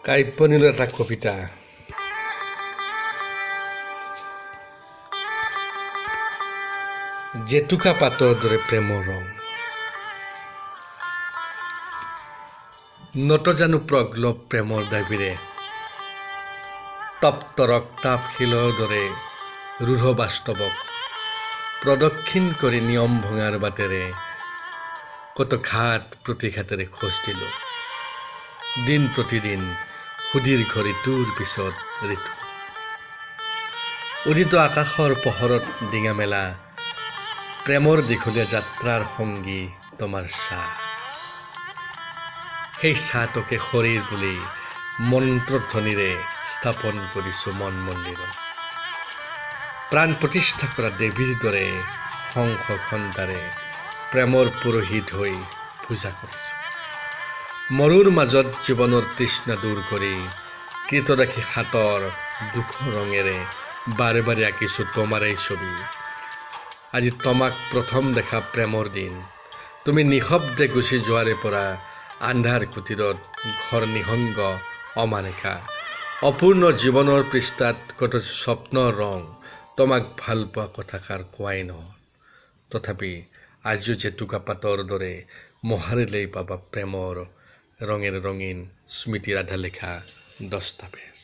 কাব্যনীলৰ এটা কবিতা। জেতুকা পাতৰ দৰে প্ৰেমৰ ৰং, নত জানো প্ৰগল্ভ প্ৰেমৰ দাবীৰে, তপ্ত ৰক্তাপ শিলৰ দৰে ৰূঢ় বাস্তৱক প্ৰদক্ষিণ কৰি নিয়ম ভঙাৰ বাটেৰে কত ঘাত প্ৰতিঘাতেৰে খোজ দিলোঁ। দিন প্ৰতিদিন সুদীৰ্ঘ ঋতুৰ পিছত ঋতু, উদিত আকাশৰ পোহৰত ডিঙা মেলা প্ৰেমৰ দীঘলীয়া যাত্ৰাৰ সংগী তোমাৰ ছাঁ। সেই ছাঁটোকে শৰীৰ বুলি মন্ত্ৰধ্বনিৰে স্থাপন কৰিছোঁ মন মন্দিৰত। প্ৰাণ প্ৰতিষ্ঠা কৰা দেৱীৰ দৰে শংখ ঘণ্টাৰে প্ৰেমৰ পুৰোহিত হৈ পূজা কৰিছোঁ। মৰুৰ মাজত জীৱনৰ তৃষ্ণা দূৰ কৰি কৃতদাসী হাতৰ দুখ ৰঙেৰে বাৰে বাৰে আঁকিছোঁ তোমাৰেই ছবি। আজি তোমাক প্ৰথম দেখা প্ৰেমৰ দিন। তুমি নিশব্দে গুচি যোৱাৰে পৰা আন্ধাৰ কুটিৰত ঘৰ নিসংগ অমানিশা, অপূৰ্ণ জীৱনৰ পৃষ্ঠাত কত স্বপ্নৰ ৰং। তোমাক ভাল পোৱা কথাষাৰ কোৱাই নহ'ল, তথাপি আজিও জেতুকা পাতৰ দৰে মোহাৰিলেই পাবা প্ৰেমৰ ৰঙেৰে ৰঙীন স্মৃতিৰ আধা লেখা দস্তাবেজ।